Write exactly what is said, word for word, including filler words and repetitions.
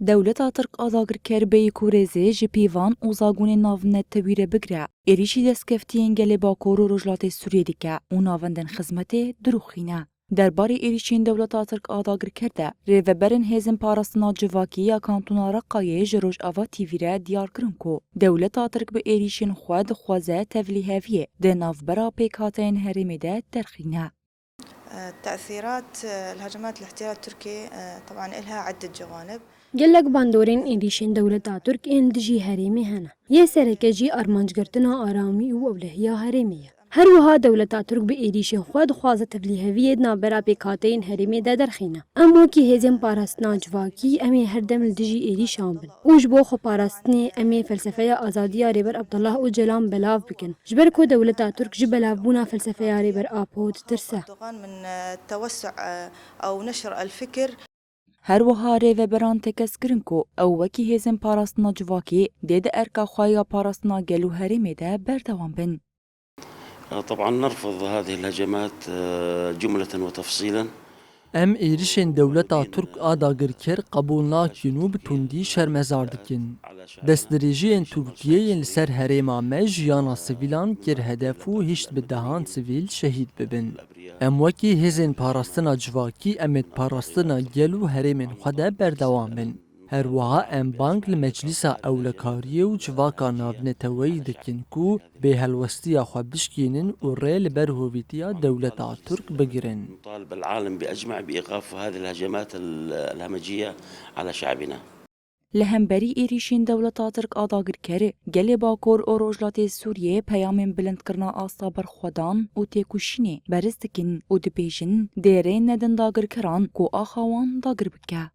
Dewleta Tirk a dagirker bêyî ku rêzê ji pîvan û zagonên navnetewî re bigire, êrîşî destkeftiyên gelê Bakur û Rojhilatê Sûriyê dike û navendên xizmetê dirûxîne. Derbarê êrîşên dewleta Tirk a dagirker de, rêveberên hêzên parastina civakî ya Kantona Reqayê ji Rojava T V re diyar kirin ku dewleta Tirk bi êrîşên xwe dixwaze tevlîheviyê di navbera pêkhateyên herêmê de derxîne. تأثيرات الهجمات الاحتلال التركي طبعا إلها عدة جوانب. Gelek bandorên êrîşên dewleta Tirk ên dijî herêmê hene. Yê sereke jî armancgirtina aramî û ewlehiya herêmê ye. Her wiha dewleta Tirk bi êrîşên xwe dixwaze tevlîheviyê di navbera pêkhateyên herêmê de derxîne. Em wekî hêzên parastina civakî em ê her dem li dijî êrîşan bin û ji bo xweparastinê em ê felsefeya azadiya Rêber Abdullah Ocalan belav bikin. Ji ber ku dewleta Tirk ji belavbûna felsefeya Rêber Apo ditirse. من التوسع أو نشر الفكر. Her wiha rêveberan tekez kirin ku ew wekî hêzên parastina civakî dê di erka xwe ya parastina gel û herêmê de berdewam bin. طبعا نرفض هذه الهجمات جملة وتفصيلا. Em êrişên dewleta Tirk a dagirker qebûl nakin û bi tundî şermezar dikin. Destdirêjiyên Tirkiyê yên li ser herêma me jiyana sivîlan kir hedef û hişt bi dehan sivîl şehîd bibin. Em wekî hêzên parastina civakî em ê di parastina gel û herêmên xwe de berdewam bin. Her wiha em bang li Meclîsa Ewlekariyê û Civaka Navneteweyî dikin ku bêhelwestiya xwe bişkînin û rê li ber hovîtiya dewleta Tirk bigirin. نطالب العالم بأجمع بإيقاف هذه الهجمات الهمجية على شعبنا. Li hemberî êrîşên dewleta Tirk a dagirker, gelê Bakur û Rojhilatê Sûriyê peyamên bilindkirina asta berxwedan û têkoşînê beriz dikin û dibêjin, dê rê nedin dagirkeran ku axa wan dagir bike.